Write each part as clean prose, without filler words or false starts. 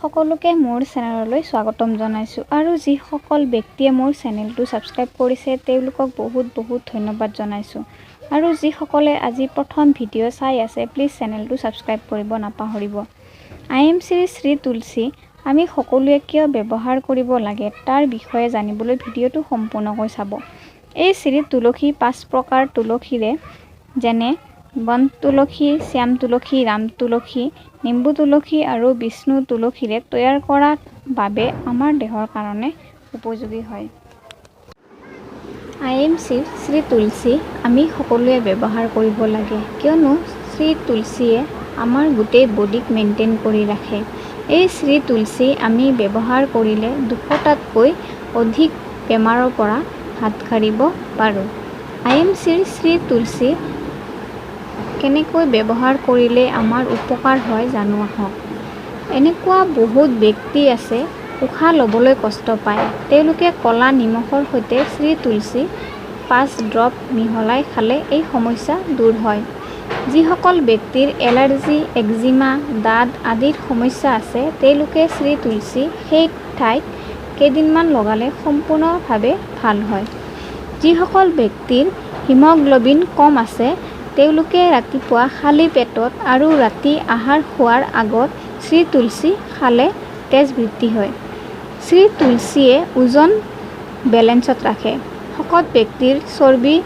সকলোকে মোৰ চেনেললৈ স্বাগতম জনাইছোঁ আৰু যিসকল ব্যক্তিয়ে মোৰ চেনেলটো ছাবস্ক্ৰাইব কৰিছে, তেওঁলোকক বহুত বহুত ধন্যবাদ জনাইছোঁ। আৰু যিসকলে আজি প্ৰথম ভিডিঅ' চাই আছে, প্লিজ চেনেলটো ছাবস্ক্ৰাইব কৰিব নাপাহৰিব। I am চিৰ শ্ৰী তুলসী আমি সকলোৱে কিয় ব্যৱহাৰ কৰিব লাগে, তাৰ বিষয়ে জানিবলৈ ভিডিঅ'টো সম্পূৰ্ণকৈ চাব। এই শ্ৰী তুলসী পাঁচ প্ৰকাৰ তুলসীৰে, যেনে বন তুলসী, শ্যাম তুলসী, ৰাম তুলসী, নিম্বু তুলসী আৰু বিষ্ণু তুলসীৰে তৈয়াৰ কৰা বাবে আমাৰ দেহৰ কাৰণে উপযোগী হয়। I am চিৰ শ্ৰী তুলসী আমি সকলোৱে ব্যৱহাৰ কৰিব লাগে, কিয়নো শ্ৰী তুলসীয়ে আমাৰ গোটেই বডিক মেইনটেইন কৰি ৰাখে। এই শ্ৰী তুলসী আমি ব্যৱহাৰ কৰিলে 200টাতকৈ অধিক বেমাৰৰ পৰা হাত সাৰিব পাৰোঁ। I am চিৰ শ্ৰী তুলসী কেনেকৈ ব্যৱহাৰ কৰিলে আমাৰ উপকাৰ হয়, জানো আহক। এনেকুৱা বহুত ব্যক্তি আছে, উশাহ ল'বলৈ কষ্ট পায়। তেওঁলোকে ক'লা নিমখৰ সৈতে শ্ৰী তুলসী 5 ড্ৰপ মিহলাই খালে এই সমস্যা দূৰ হয়। যিসকল ব্যক্তিৰ এলাৰ্জি, একজিমা, দাঁত আদিৰ সমস্যা আছে, তেওঁলোকে শ্ৰী তুলসী সেই ঠাইত কেইদিনমান লগালে সম্পূৰ্ণভাৱে ভাল হয়। যিসকল ব্যক্তিৰ হিমগ্ল'বিন কম আছে, তেওঁলোকে ৰাতিপুৱা খালী পেটত আৰু ৰাতি আহাৰ খোৱাৰ আগত শ্ৰী তুলসী খালে তেজ বৃদ্ধি হয়। শ্ৰী তুলসীয়ে ওজন বেলেঞ্চত ৰাখে। শকত ব্যক্তিৰ চৰ্বি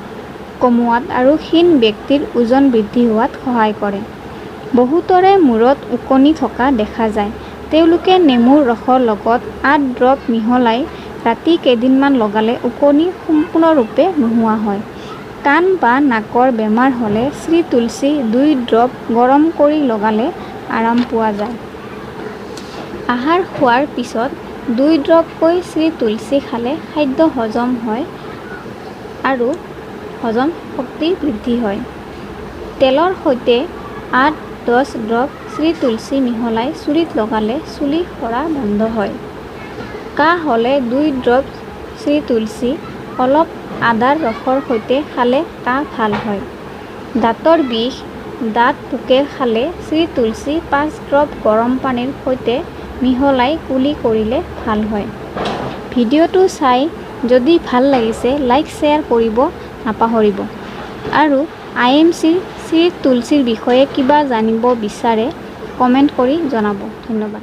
কমোৱাত আৰু ক্ষীণ ব্যক্তিৰ ওজন বৃদ্ধি হোৱাত সহায় কৰে। বহুতৰে মূৰত ওকণি থকা দেখা যায়। তেওঁলোকে নেমুৰ ৰসৰ লগত 8 ড্ৰপ মিহলাই ৰাতি কেইদিনমান লগালে ওকণি সম্পূৰ্ণৰূপে নোহোৱা হয়। কাণ বা নাকৰ বেমাৰ হ'লে শ্ৰী তুলসী 2 ড্ৰপ গৰম কৰি লগালে আৰাম পোৱা যায়। আহাৰ খোৱাৰ পিছত 2 ড্ৰপকৈ শ্ৰী তুলসী খালে খাদ্য হজম হয় আৰু হজম শক্তি বৃদ্ধি হয়। তেলৰ সৈতে 8-10 ড্ৰপ শ্ৰী তুলসী মিহলাই চুলিত লগালে চুলি সৰা বন্ধ হয়। কাহ হ'লে 2 ড্ৰপ শ্ৰী তুলসী অলপ আদাৰ ৰসৰ সৈতে খালে কাহ ভাল হয়। দাঁতৰ বিষ, দাঁত পোকে খালে শ্ৰী তুলসী 5 ড্ৰপ গৰম পানীৰ সৈতে মিহলাই কুলি কৰিলে ভাল হয়। ভিডিঅ'টো চাই যদি ভাল লাগিছে, লাইক, শ্বেয়াৰ কৰিব নাপাহৰিব আৰু I am চিৰ শ্ৰী তুলসীৰ বিষয়ে কিবা জানিব বিচাৰে, কমেণ্ট কৰি জনাব। ধন্যবাদ।